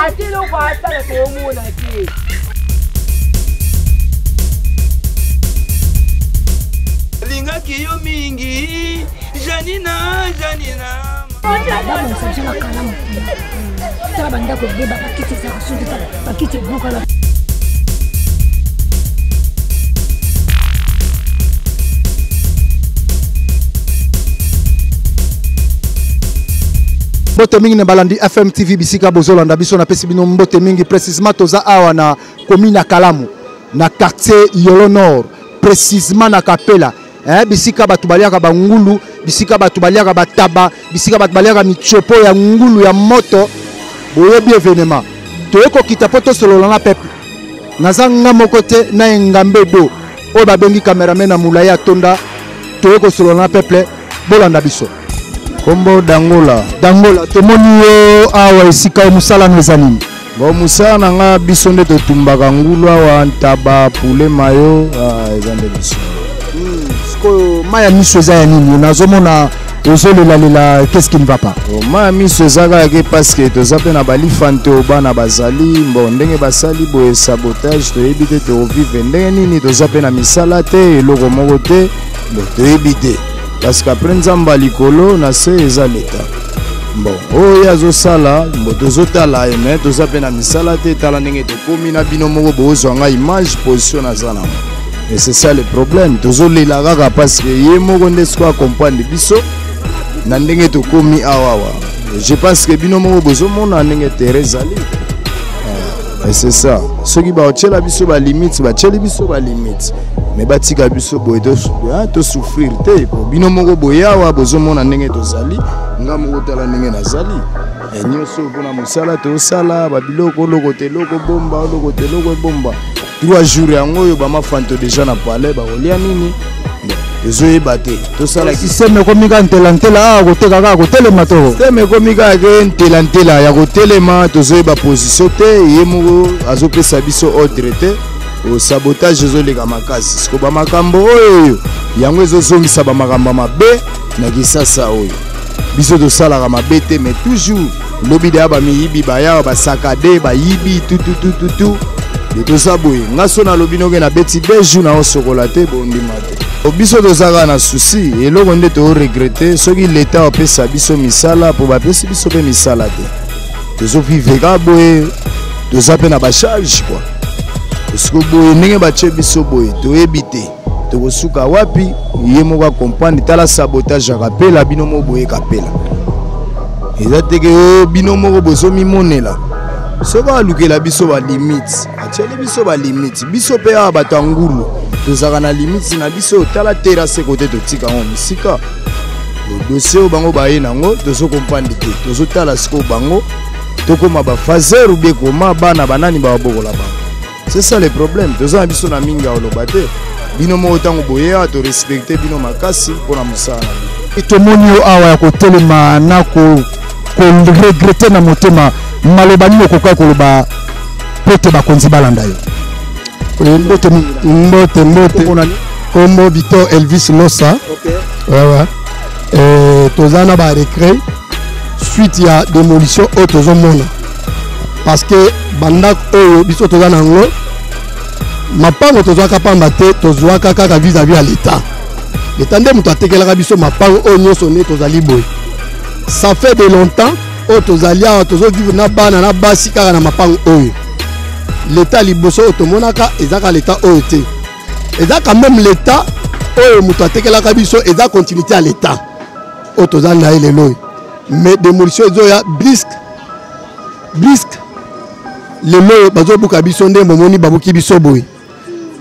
Ata eloko asala toomona te. Lingaki yo mingi Janina, Janina. Babongisa biso na kalamu kuna. Tala bandako ebeba, bakiti ezalaka soki tala bakiti ebukana. Mbote mingi na balandi FM TV bisika bozolanda biso, napesi bino mbote mingi. Précisément toza awa na commune ya Kalamu, na quartier Yolo Nord, précisément na Kapela. Bisika bato baliaka bangulu, bisika bato baliaka bataba, bisika bato baliaka michopo ya ngulu ya moto. Boyebi événement toye kokita mpo tosolola na peuple. Naza nga moko te na engambe do oyo babengi cameraman na molai atonda. Toye kosolola na peuple, bolanda biso. Kombo Dangola. Dangola, tomoni yo awa esika oyo, mosala no eza nini? Bon, mosala na nga, biso nde totumbaka ngulu awa, ntaba, poulet mayo, eza nde biso. Sikoyo mai ya miso eza ya nini? Nazomona ozolelalela, qu'est-ce qui ne va pas? Bon, mai ya miso eza kaka ke parce que toza mpe na balifante oyo bana bazali bon ndenge basali boye sabotage, toyebi te tokovivre ndenge nini, toza mpe na misala te, eloko moko te, bon toyebi te parce que après nzambe ya likolo na se eza leta. Bon, oyo ye azosala, bon tozotala ye, mais toza mpe na misala te. Tala ndenge tokomi na bino moko, bozwa nga image position naza nango, et c'est ça le problème. Tozolela kaka parce que ye moko nde sikoyo acomprendre biso na ndenge tokomi awawa. Je pense que bino moko bozomona ndenge terrain ezali, et c'est ça. Soki baotiela biso balimite, batieli biso balimite, mais batika biso boye tosouffrir te. Po bino moko boye awa bozomona ndenge tozali, nga moko tala ndenge nazali. Nyonso mpona mosala tosala babiloko, olokota eloko bomba, olokota eloko ebomba 3 jours yango oyo bamafanto déjà na palais bakolia nini, tozoyeba te. Tosala système ekomi kaka ntela-ntela, awa koteka kaka kotelema to système ekomi kaka ke ntela-ntela ya kotelema, tozoyeba position te. Ye moko azopesa biso ordre te, sabotage ezoleka makasi. Siko bamakambo oyo yango ezozongisa bamakambo ya mabe na kisasa oyo biso tosalaka mabe te, mais toujours lobi deya bamiyibi bayawa basakade bayibi tututututu de toza boye. Nga so nalobi noke nabeti 2 jours naosokola te, bondima te. Biso toza kaka na souci, eloko nde toregretter soki leta apesa biso misala, mpo bapesi biso mpe misala te, tozovivre kaka boye, toza mpe na bacharge kua. Siko boye ndenge batie biso boye, toyebi te tokosuka wapi. Ye moko acomprendre. Tala sabotage ya Kapela, bino moko boye Kapela eza teke oyo bino moko bozomimonela. Soki alukela biso balimite, atieli biso balimite, biso mpe awa bato ya ngulu tozalaka na limite na biso. Tala terrasse kote totika yango mosika, dossier oyo bango baye nango tozokomprendre te. Tozotala sikoyo bango tokóma bafaser ubie koma bana banani bababokola bango, c'est ça le problème. Toza na biso na mingi ya koloba te. Bino moko ntango boyeya, torespecte bino makasi mpona mosala na bino. Tomoni yo awa ya kotelema na koregretter na motema. Maloba nini okoka koloba po te bakonzi balanda yo? Mbote mingi. Mbote, mbote. Kombo Victor Elvis Losa. Ouais. Toza na baregret suite ya démolition oyo tozomona, parce que bandako oyo biso toza na yango, mapango tozwaka pamba te, tozwaka kaka vis-à-vis ya l'état. L'état nde moto atekelaka biso mapango oyo nyonso nde tozali boye. Ça fait de longtemps oyo tozali awa, tozovivre na bana na basi kaka na mapango oyo. L'état liboso oyo tomonaka eza kaka l'état oyo te, eza quand même l'état oyo moto atekelaka biso, eza continuité ya l'état oyo toza na ye lelo oyo. Mais démolition ezoya brusque brusque. Lelo oyo bazobuka biso nde bomoni babuki biso boye,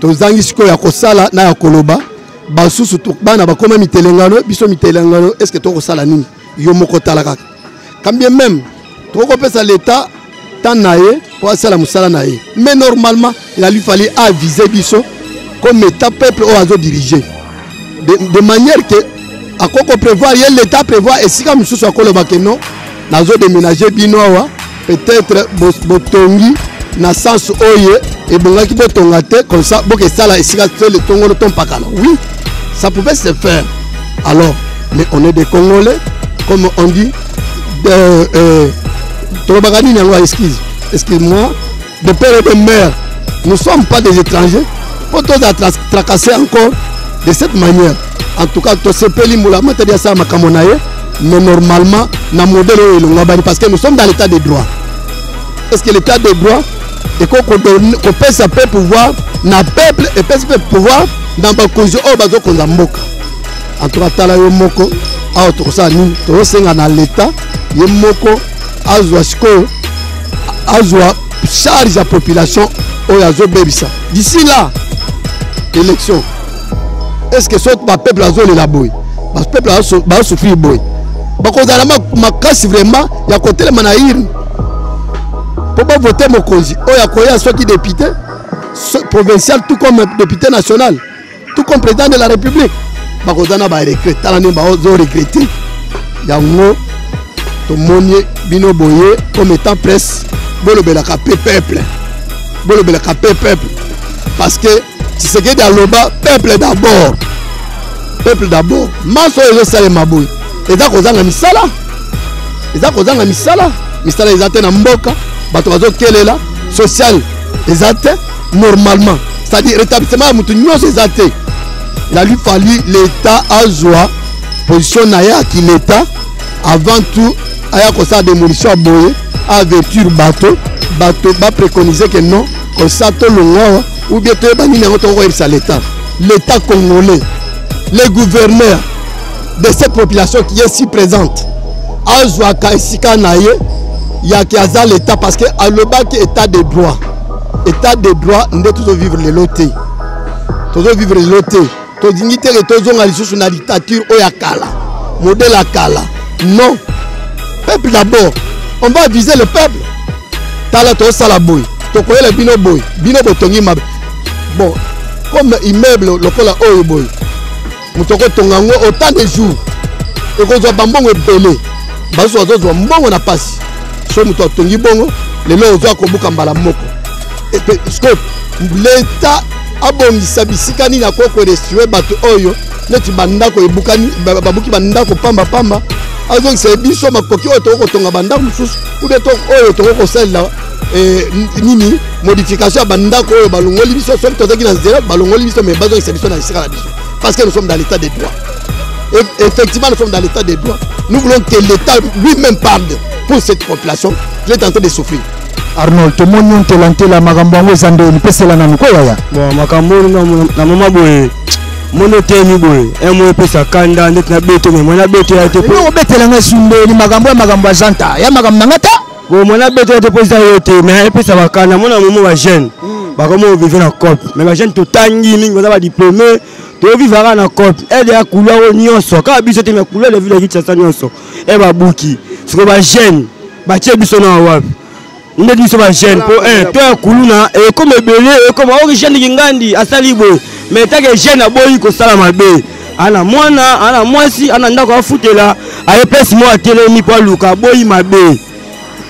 tozangi sikoyo ya kosala na ya koloba. Basusu bana bakoma mitelengano, biso mitelengano, est ce que tokosala nini? Yo moko tala kaka. Quand bien même tokopesa l'état temps na ye po asala mosala na ye, mais normalement il a lui fallu aviser biso comme état peuple oyo azodirige de manière que akoko prévoir ye, l'état prévoir esika mosusu akoloba ke non, nazodéménager bino awa, peut-être botongi na sens oyo ebongaki botonga te, comme ça bokesala esika tele tongolo to mpakala. Oui, ça pouvait se faire alors, mais on est des Congolais, comme on dit, tolobaka nini yango, excuse. Excuse-moi, de père et de mère, nous ne sommes pas des étrangers. Mpo tozala tracasser encore de cette manière. En tout cas, tosepeli mbula matadi asala makambo na ye, mais normalement na modèle oyo elongabani, parce que nous sommes dans l'état de droit. Est ce que l'état de droit ekoki kopesa mpe pouvoir na peuple, epesi mpe pouvoir na bakonzi oyo bazokonza mboka? En tout cas, tala yo moko awa, tokosala nini? Tozosenga na l'état ye moko azwa sikoyo, azwa charge ya population oyo azobebisa d'ici là élection. Est ce que soki bapeuple azolela boye, bapeuple bazosouffrir boye, bakozala makasi vraiment ya kotelema na urne mpo bavote mokonzi oyo akoya, soki député provincial tout comme député national, tout comme président de la République, bakoza na baregret? Tala ndenge bazoregretter yango. Tomoni bino boye comme étant presse, bolobelaka mpe peuple, bolobelaka mpe peuple, parce que Tshisekedi aloba peuple d'abord, peuple d'abord. Maso oyo ezosalema boye eza kozanga misala, eza kozanga misala. Misala eza te na mboka, bato bazokelela, social eza te normalement, c'est-à-dire rétablissement ya motu nyonso eza te. Il a lui fallu l'État azwa position na ye aki l'État avant tout, aya kosala démolition ya boye, avertir bato, bato bapréconise que non, kosala tolongwa awa ou bien toyeba nini yango tokokoyebisa l'État, l'État congolais, le gouverneur de cette population qui est si présente, azwaka esika na ye yaki aza l'État, parce que alobaki état de droit. État de droit nde tozovivre lelo te, tozovivre lelo te. Tolingi te ke tozonga lisusu na dictature oyo ya kala, modèle ya kala. Non, peuple d'abord, on va viser le peuple. Tala, tozosala boye, tokoyela bino boye, bino botongi mabe. Bon, comme immeuble lokola oyo boye, moto akotonga yango autant de jours, ekozwa bambongo ebele, basusu bazozwa mbongo na pasi. So moto atongi bongo lelo, ozwa kobuka mbala moko. Sikoyo leta abongisa bisika nini akoki korestituer bato oyo neti bandako ebukani, babuki bandako pambapamba, azongisa biso makoki oyo tokoki kotonga bandako mosusu, ou bien oyo tokoki kosalela nini, modification ya bandako oyo balongoli biso. Soki tozalaki na nzela, balongoli biso, mais bazongisa biso na esika na biso, parce que nous sommes dans l'état de droit. Et effectivement, nous sommes dans l'état de droit. Nous voulons que l'État lui-même parle pour cette population qui est en train de souffrir. Arnold, tomoni yo ntelantela, makambo yango eza ndeni? Pesela nanu ko yaya. Bon, makambo oyo na moma boye, mono otemi boye, emo epesa kanda ndeti na beto, me mwana beto ya te. Eloko obetela ngai sundeli makambo ya makambo ya janta ya makambo na nga ta. Bon, mwana beto ya te mpo eza yo te, mais epesa bakanda. Mona momo bajeune bakomi ovivre na cope, mais bajeune totangi mingi, baza badiplôme, tovivaka na cope. Aide ya couloir oyo nyonso, kaka biso te, mais couloir de ville ya Kinshasa nyonso e babuki. Sikoyo bajeune batie biso na wapi? Ndeti biso bajeune mpo to ya kuluna ekoma ebele, ekoma oyo jeune kingandi asali boye, mais take jeune aboyi kosala mabe, ana mwana, ana mwasi, ana ndako afutela, aye place moko atelemi mpo aluka, aboyi mabe.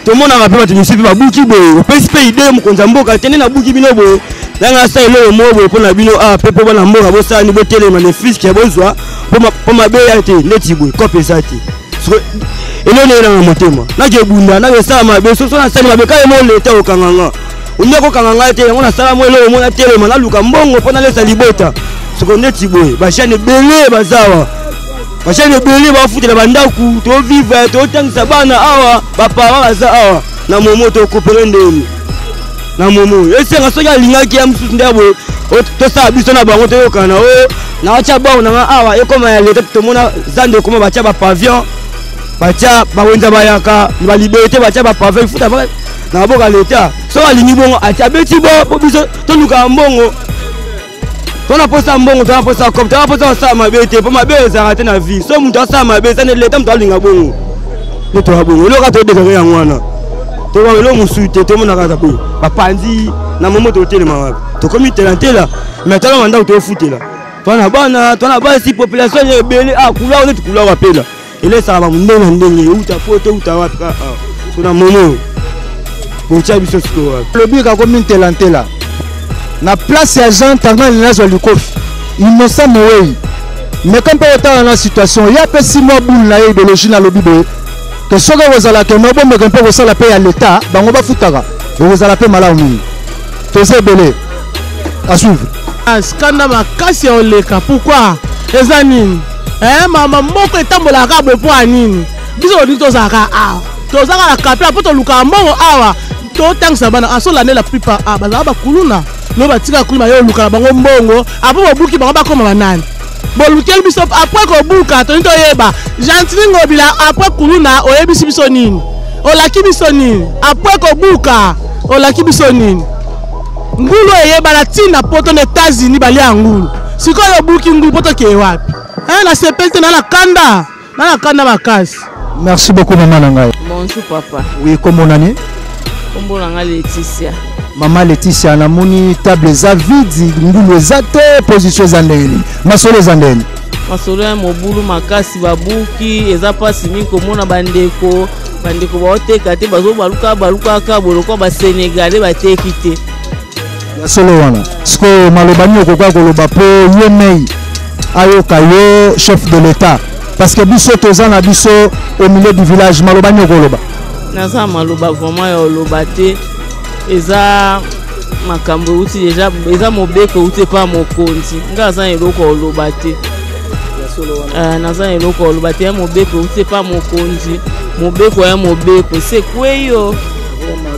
Tomonaka mpe bato misusu mpe babuki boye, opesi mpe idée mokonzi ya mboka te nde nabuki bino boye, nanga asala eloko moko boye mpo na bino awa mpe mpo bana mboka bosala botelema, ne fiske bozwa mpo mabe ya te. Ndeti boye cope eza te, eloko nde nanga motema nakebunda, nakesala mabe. Soso nasali mabe kaka mo leta okanga nga, olingi kokanga ngai te, yango nasala mo eloko mo natelema, naluka mbongo mpo nalesa libota. Soko ndeti boye bajeune ebele bazawa, bajeune ebele bafutela bandako, tovivre, totangisa bana awa, baparent baza awa na momo, tokopere ndeni na momo esenga. Soki alingaki ya mosusu nde boye, tosala biso na bango, toyokana oyo naatya bango nanga awa ekoma ya leta. Tomona zando ekoma, batya bapavillon, batya bawenza, bayaka baliberté, batya bapavillon, ifuta na maboka leta. Soki alingi bongo, abeti bo po biso tolukaka mbongo, tona posa mbongo, tona posa cope, tona posa kosala mabe te, mpo mabe ezalaka te na vie. So moto asala mabe, eza nde leta moto alinga bongo, nde toya bongo. Eloko todekaka yango wana, toka eloko mosusu te. Tomonaka kaka boye bapanzi na momo, totelema wapi? Tokomi telantela, mais tala bandako tofutela, twana bana, twana basi, population ebele. Ah, couloir neti couloir apela elesaka bango ndenge na ndenge, euta po te, euta wapi? So na momo botya biso sikoyo wapi? Lobi kakomi ntelantela na place ya Jean Tangani, nazwa likofi innocent mowei meka mpe otala na situation ye apesi mwa boule na ye idéologie. Nalobi boye ke soki ekozala ke no bomeka mpe kosala mpe ya leta, bango bafutaka. Ekozala mpe malamu mingi. Toza ebele. À suivre. Kanda makasi ya oleka pourquoi eza nini eh, mama moko etambolaka kaka boye mpo ya nini biso tolingi tozalaka awa tozalaka na kapela mpo tolukaka mbongo awa totangisa bana asolandela plupart a bazalaka bakuluna no batika kuluna baye oluka na bango mbongo apo bobuki bango bakoma banani bolukeli biso apres kobuka tolingi toyeba gentili ngobila apres kuluna oyebisi biso nini olaki biso nini apres kobuka olaki biso nini ngulu eyebana ntina poto na Etats-Unis balia ngulu sikoyo obuki ngulu mpo tokeye wapi eh, nasepeli te na na kanda na na kanda makasi. Merci beaucoup maman na ngai. Bonjour papa. Oui, kombo nani? Kombo na ngai Laetitia. Mama Laetitia, namoni table eza vide, ngulu eza te, position eza ndenge nini? Masolo eza ndenge nini? Masolo ya mobulu makasi, babuki eza mpasi mingi komona bandeko bandeko baoteka te, bazobaluka balukaka boloko basenegale bateki te. Ya solo wana. Sikoyo maloba nini okoka koloba mpo ye mei ayoka yo chef de l'État? Parce que biso toza na biso au milieu du village, maloba nini okoloba? Naza maloba vraiment ya oloba te, eza makambo euti deja, eza mobeko euti epa mokonzi. Nga aza na eloko ya oloba te, naza na eloko ya oloba te. Ya mobeko euti epa mokonzi, mobeko ya mobeko ese ekwei yo.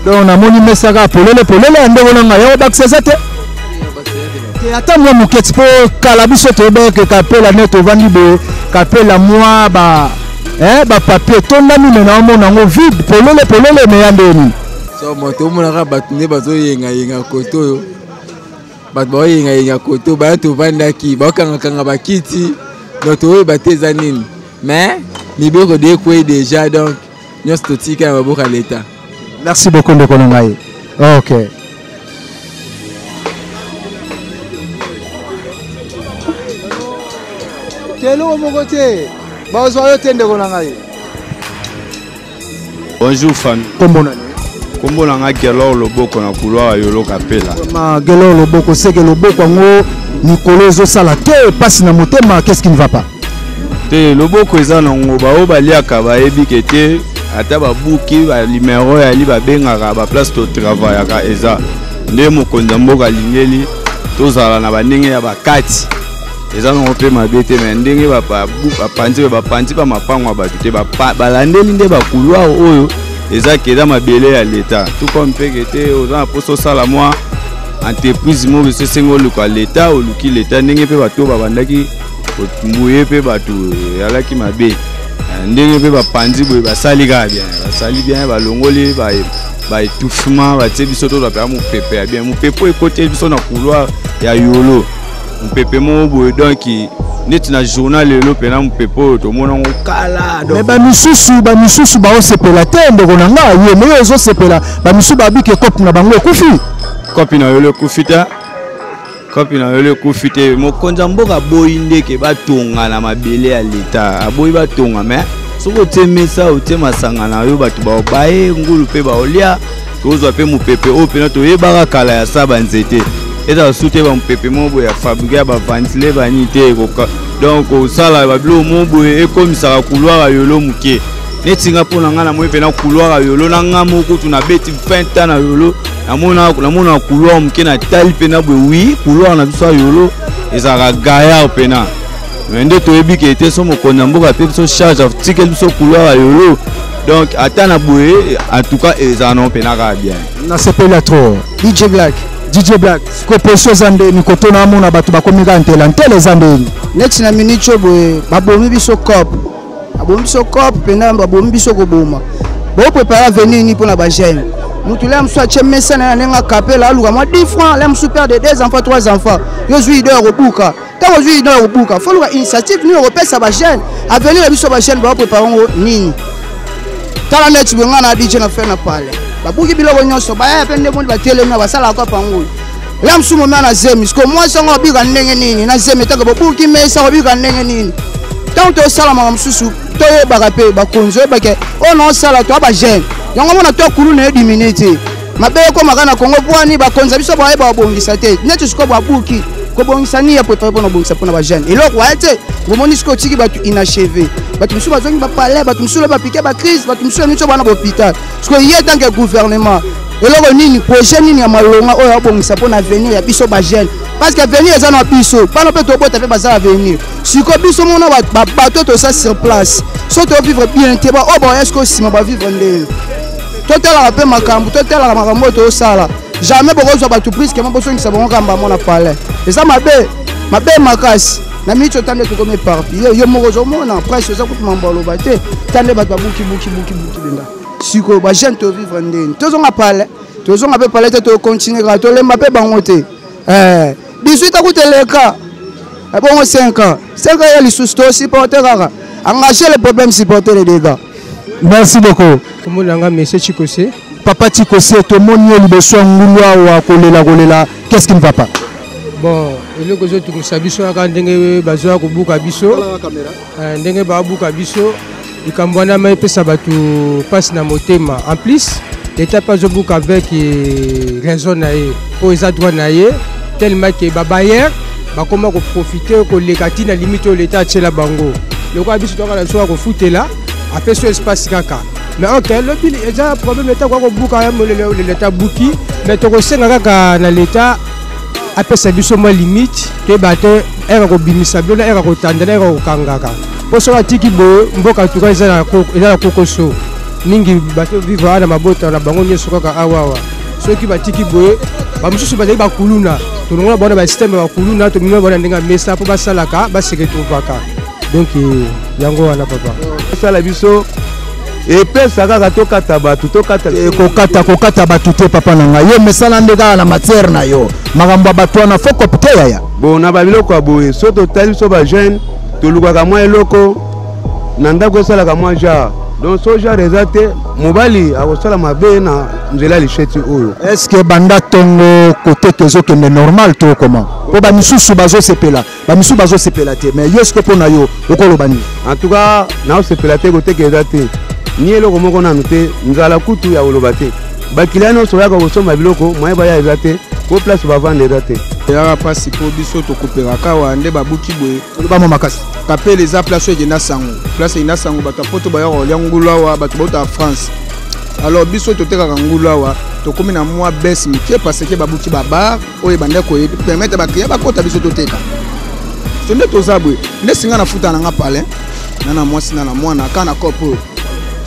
Donc namoni mesa kaka polele polele ya ndeko na ngai yango bakisa eza te te ata mwa moke ti mpo kala biso toyebaki kapela nde tovandi boye kapela mwa ba eh, bapapier etondami me naomona yango vide polele polele me ya ndenge nini? So moto omonaka bato nde bazoyengayenga kote oyo, bato baoyengayenga kote oyo, baya tovandaki baokangakanga bakiti, donc toyeba te eza nini, mais mibeko de ekwei déjà, donc nyonso totika na maboko ya leta. Merci beaucoup ndeko na ngai. Ok. Eloko moko te bazwa yo te ndeko na ngai. Bonjour famille. Kombo nani? Kombo na ngai Gelor Loboko na couloir ya Yolo Kapela. Ma Gelor Loboko, seke loboko yango mikolo ezosala te pasi na motema, qu'est-ce qui ne va pas? Te, loboko eza nango, baoyo baliaka bayebi ke te, ata babuki banimero yali babengaka baplace totravayaka, eza nde mokonzi ya mboka alingeli tozala na bandenge ya bakati, eza nango mpe mabe te, me ndenge bapanzi bapanzi bamapango ya bato te, balandeli nde bacouloir oyo eza ke eza mabele ya leta, tout comme mpe ke te oza na mposa osala mwa entreprise moko biso esengi oluka leta, oluki leta ndenge mpe bato oyo babandaki mbuye mpe bato eyalaki mabe, ndenge mpe bapanzi boye basali kaka bien, basali bien, balongoli baétouffement, batie biso tozwa mpenza mopepe ya bien, mopepe oyo ekoteli biso na couloir ya Yolo, mopepe moko boye, donc neti na journal lelo mpena mopepe oyo tomonango kala. Me bamisusu bamisusu baosepela te ndeko na nga, ye me oyo ezosepela, bamisusu babiki ekopi na bango ekufi. Kopi na Yolo ekufi te, kopi na Yolo ekufi te. Mokonzi ya mboka aboyi ndeke batonga na mabele ya leta, aboyi batonga, me soki otie mesa otie masanga na yo, bato baobaye ngulu mpe baolia, tozwa mpe mopepe oyo mpena toyebaka kala ya sa banzete, ezala su te bamopepe moko boye ya fabrike ya baventile bani te, donc kosala babiloko moko boye ekomisaka couloir ya Yolo moke. Neti nga mpo na nga namoni mpena couloir ya Yolo na nga moko kutu nabeti 20 ans na Yolo, namona couloir moke, natali mpena boye, wi couloir na biso ya Yolo ezalaka gaillard mpena, me nde toyebi ke te so mokonzi ya mboka ape biso charge atikeli biso couloir ya Yolo, donc ata na boye en tout cas ezala nango mpena kaka bien. Nasepeli ya trop. DJ Black. DJ Black, sikoyo position eza ndeni? Koto na amona bato bakomi kaka ntela ntela, eza ndeni? Neti na minute oyo boye babomi biso cop, babomi biso cop mpenza, babomi biso koboma. Boprépare avenir nini mpona bajeune? Mutu le mosusu atie mesa na ye na ndenge akapela, aluka mwa 10 francs, le mosusu père de 2 enfants, 3 enfants, yo ozwi idée ya kobuka. Ntango ozwi idée ya kobuka, fo luka initiative nini okopesa bajeune, avenir na biso bajeune baoprépare yango nini? Tala neti boye ngai na DJ na frère na pale, babuki biloko nyonso, baya mpe nde moni batelemi basalaka kwa pango ya mosusu momia na zemi. Siko mwasi yango abika ndenge nini na zemi? Etaka bobuki mesa, obika ndenge nini? Ntango tosala makambo mosusu, toyebaka mpe bakonzi oyebake oyo naosala toa bajeune yango mona to kulu na ye dimine te, mabe ekomaka na Kongo bwani bakonzi ya biso bayeba babongisa te. Neti sikoyo babuki, kobongisa nini ya prépare mpona kobongisa mpona bajeune? Eloko aya te. Bomoni sikoyo otiki bato inachevé, bato mosusu bazongi bapalais, bato mosusu bapike bacrise, bato mosusu ya miso bana bahôpital. Sikoyo ye tanke gouvernement Eloko nini, projet nini ya malonga oyo abongisa mpo na avenir ya biso bajeune? Parce que avenir eza na biso, bana mpe tobota mpe baza avenir. Sikoyo biso mona bato toza sur place, so tovivre bien te, baoyo baoya sikoyo nsima bavivre ndenge? Totalaka mpe makambo, totalaka makambo oyo tozosala. Jamais bokozwa bato brusquement bosongisa bango kamba mona palais. Eza mabe, mabe makasi. Na miniti ota nde tokomi éparpille. Yo moko ozomona presse oza kutu mambo aloba te. Ta nde bato babuki buki buki buki benda. Sikoyo bajeune tovivre ndeni? Tozonga palais, tozonga mpe palais te, tokontinue kaka, tolemba mpe bango te. 18 akuta eleka bongo 5 ans, 5 ans ya lisusu tosupporte kaka. Engager le problème, supporter les dégâts. Merci beaucoup. Kombo na nga monsieur Chikose. Papa Chikose, tomoni yo liboso ya ngulu awa kolela kolela, qu'est-ce qui ne va pas? Bon, eloko ezotungisa biso kaka ndenge bazoya kobuka biso, ndenge babuka biso, likambo wana ma epesa bato mpasi na motema. En plus l'état mpe azobuka avec raison na ye, mpo eza droit na ye, tellement ke babailleur bakoma koprofite koleka ntina limite oyo l'état atiela bango. Lokola biso toka na biso ya kofutela, apesi yo espace kaka. Mais ok, lobi eza problème, l'état koka kobuka, l'état buki, mais tokosenga kaka na l'état apesa biso mwa limite, toyeba te ere kobimisa bilo na ere kotanda na ere kokangaka. Mpo soki atiki boye, mboka tuka eza na kokoso mingi. Bato vivre awa na mabota na bango nyonso kaka awawa. Soki batiki boye, bamosusu bazali bakuluna, tolongola bango na basystème ya bakuluna, tomima bango na ndenge ya mesa mpo basalaka base retrouvaka. Donc yango wana papa. Esala biso epesa kaka tokata bato, tokata. Kokata, kokata bato te, papa na ngai. Yo mesala nde kaka na matière na yo. Makambo ya bato wana fo kope te, yaya. Bon, na babiloko ya boye, so totali biso bajeune, tolukaka mwa eloko na ndako esalaka mwa genre. Donc so genre eza te, mobali akosala mabe na nzela ya lisheti oyo. Est ce que banda ntongo kote tozokende normal to koma? Mpo bamisusu bazosepela, bamisusu bazosepela te, mais yo siko mpo na yo okoloba nini? En tout cas naosepela te, koteka eza te, ni eloko moko nanu te, nzala kutu ya koloba te. Bakiliya nyonso bayaka kosomba biloko, moye baya eza te, po place bavanda eza te. Eyaka mpasi mpo biso tokopelaka awa nde babuki boye. Olobama makasi. Kapele eza place oyo ekenda sango, place ekenda sango. Bato ya poto bayaka kolia ngulu awa, bato bautaka France. Alors biso totekaka ngulu awa, tokomi na mwa baisse moke parce que babuki babar oyo ebanda kopermettre baclient bakota, biso toteka. So nde toza boye, nde singa nafuta na nga palin na na mwasi na na mwana kaka na cope oyo.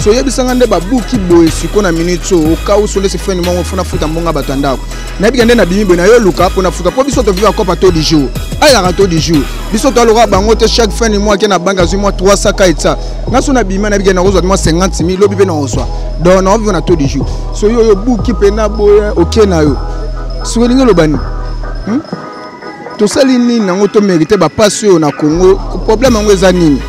So oyebisanga nde babuki boye siko na minute oyo okauso ndesi feni mongo funa futa mbonga bato ya ndako. Nayebika nde nabimi boye nayo luka mpo nafuta, mpo biso toviva cope taux du jour, ayelaka taux du jour. Biso toaloka bango te. Chaque fin du mois ake na banque, azwi mwa 300 ka etsa. Nga so nabima, nayebika nakozwa mwa 50 000, lobi mpe nakozwa. Donc naovivre na taux du jour. So yo oyo obuki mpena boye, oke na yo soki olingi oloba nini? Tosali nini yango tomérite bapasi oyo na Congo? Problème yango eza nini?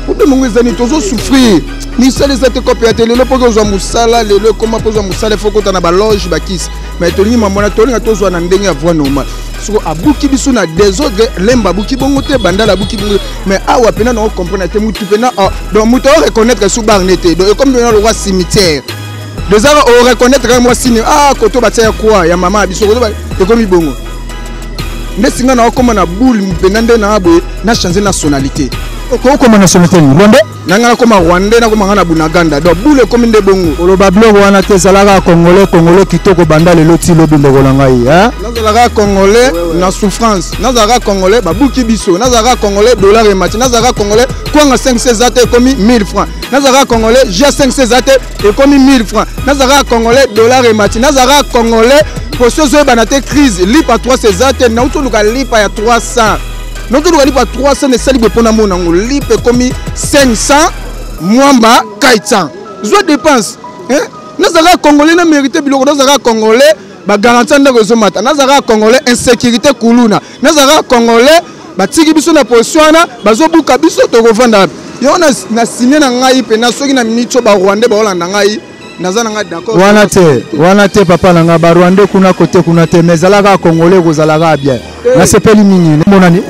Problème yango eza nini? Tozosouffrir, misala eza te, kope ya te. Lelo mpo ozwa mosala, lelo ekoma mpo ozwa mosala efo kota na baloge bakisi. Mais tolingi mamona, tolinga tozwa na ndenge ya voie normale. Soko abuki biso na désordre, Lemba abuki bongo te, Bandala abuki bongo, mais awa mpena na ocomprendre te. Mutu mpena, donc mutu aoreconnaître su barne te. Donc ekomi mpena lokwa cimetière déjà, oreconnaître kaka mwa signe, ah, koto batia ya croix ya mama ya biso, koto ekomi bongo. Nde singa na okóma na boule mpena nde na boye na change nationalité. Okokoma nationalité nini? Rwandais? Na ngai nakóma rwandais, nakóma ngai na Bunaganda. Donc boule ekomi nde bongo. Oloba biloko wana te, ezalaka congolais, congolais kitoko banda lelo ti lobi, ndeko na ngai. Nazalaka congolais na souffrance, nazalaka congolais babuki biso, nazalaka congolais dollar emati, nazalaka congolais kwanga 5 eza te, ekomi 1000 francs, nazalaka congolais ja 5 eza te, ekomi 1000 francs, nazalaka congolais dollar emati, nazalaka congolais poso ozoyebana te, crise, lipa 3 eza te. Nauti oluka lipa ya 300, nauti oluka lipa 300, esali boye mpona mona yango, lipa ekomi 500, mwamba 400, zwa dépense. Nazalaka congolais na mérité biloko, nazalaka congolais bagarantie ndako ezomata, nazalaka congolais insécurité kuluna, nazalaka congolais batiki biso na position wana, bazobuka biso, tokovanda wapi? Yango na signe na ngai mpena soki na miniti oyo barwandais baolanda ngai, naza na ngai d'accord. Wana te, wana te, papa na ngai. Barwandais kuna kote kuna te, mais ezalaka congolais, kozalaka bien. Nasepeli mingi. Monani?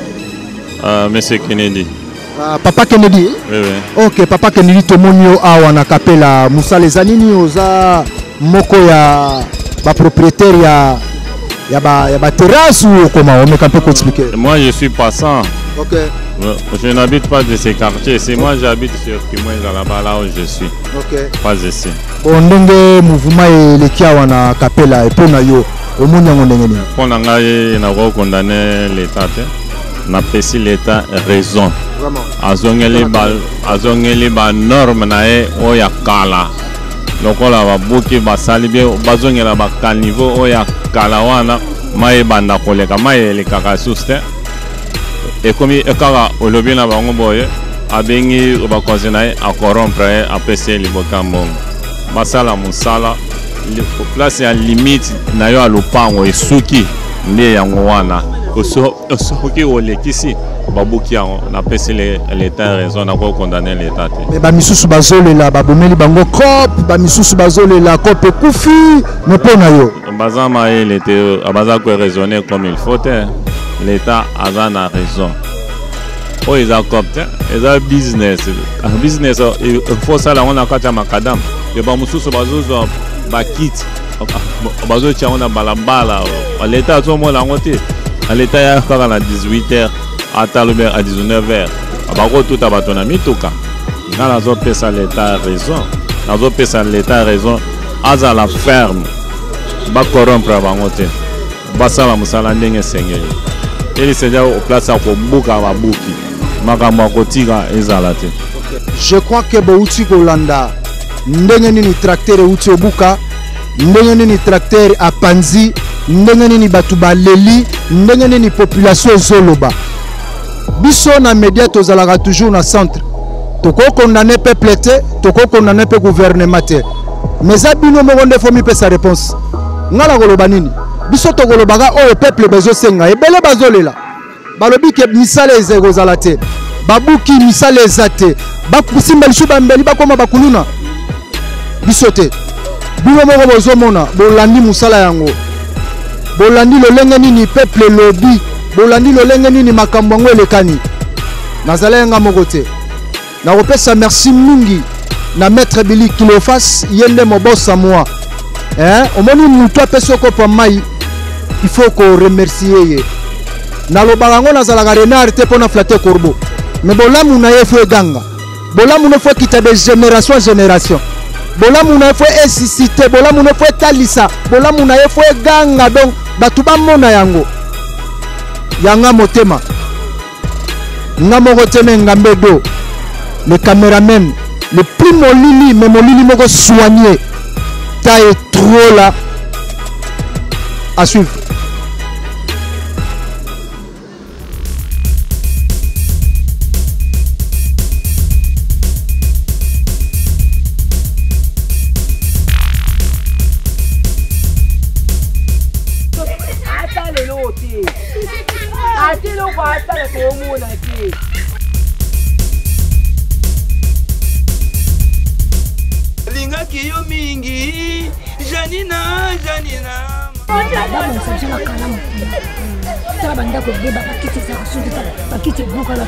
Monsieur Kennedy. Papa Kennedy. Oui. Ok, papa Kennedy, tomoni yo awa na Kapela. Mosala eza nini? Oza moko ya bapropriétaire ya baterrasse ou okoma omeka mpe koexpliquer? Moi, je suis passant. Ok. Je n'habite pas de ces quartiers. C'est moi, j'habite sur Kimwenza, là-bas, là où je suis. Ok. Pas ici. Bon, ndenge mouvement eleki awa na kapela, mpo na yo omoni yango ndenge nini? Mpo na ngai, nakokondane leta te, napesi leta raison. Azongeli ba azongeli banorme na ye oyo ya kala. Lokola babuki, basali bien, bazongela bacaniveau oyo ya kala wana. Mai ebanda koleka, mai elekaka lisusu te. Ekomi kaka olobi na bango boye, abengi bakonzi na ye, acorrompre ye, apesi ye liboka mbongo, basala mosala. Place ya limite na yo ya lopango esuki nde yango wana. Soki olekisi, babuki yango. Napesi leta raison, nakokondane leta te. Me bamisusu bazolela babomeli bango cop, bamisusu bazolela cop ekufi. Me mpo na yo? Baza mayele te, baza koraisonner comme il faut te. Leta aza na raison. Oyo eza cop te, eza business. Business, il faut osala yango na kati ya makadam. E bamosusu bazozwa bakiti, bazotia yango na balabala, leta azomona yango te. Leta ya kaka na 18 heures ata lobi a 19 heures, bakotuta bato na mituka. Nga nazopesa leta raison, nazopesa leta raison. Azala ferme, bacorrompre bango te, basala mosala ndenge esengeli. Elisi eza place ya kobuka, babuki, makambo ya kotika ezala te. Je crois que bouti kolanda ndenge nini tracteur euti obuka, ndenge nini tracteur apanzi, ndenge nini bato baleli, ndenge nini population ezoloba. Biso na media tozalaka toujours na centre. Tokokondane peuple te, tokokondane mpe gouvernement te, mais eza bino moko nde fo mipesa réponse. Nga na koloba nini? Biso tokolobaka oyo peuple bazosenga. Ebele bazolela, balobi ke misala eza ekozala te, babuki, misala eza te, basimba lisu bambeli, bakoma bakuluna. Biso te, bino moko bozomona, bolandi mosala yango, bolandi lolenge nini peuple elobi, bolandi lolenge nini makambo yango elekani. Nazala yanga moko te. Nakopesa merci mingi na maître Billy Cleophas, ye nde mobosa moi, eh, omoni mutu apesi okopa mai, il faut koremercier ye. Nalobaka yango, nazalaka renard te mpo na flatter corbeau, mais bolamu na ye fo eganga, bolamu no fo ekita de génération en génération, bolamu na ye fo esuscite, bolamu no fo etalisa, bolamu na ye fo eganga, donc bato bamona yango. Yanga motema nga moko te, me ngambe do le caméraman le plus molili, mais molili moko soigné taille trop là à suivre. Ata lelo te, ata eloko asala toomona te. Alingaki yo mingi, Janina, Janina. Babongisa biso na kalamu kuna. Tala bandako ebeba, bakiti ezalaka soki, tala bakiti ebukana.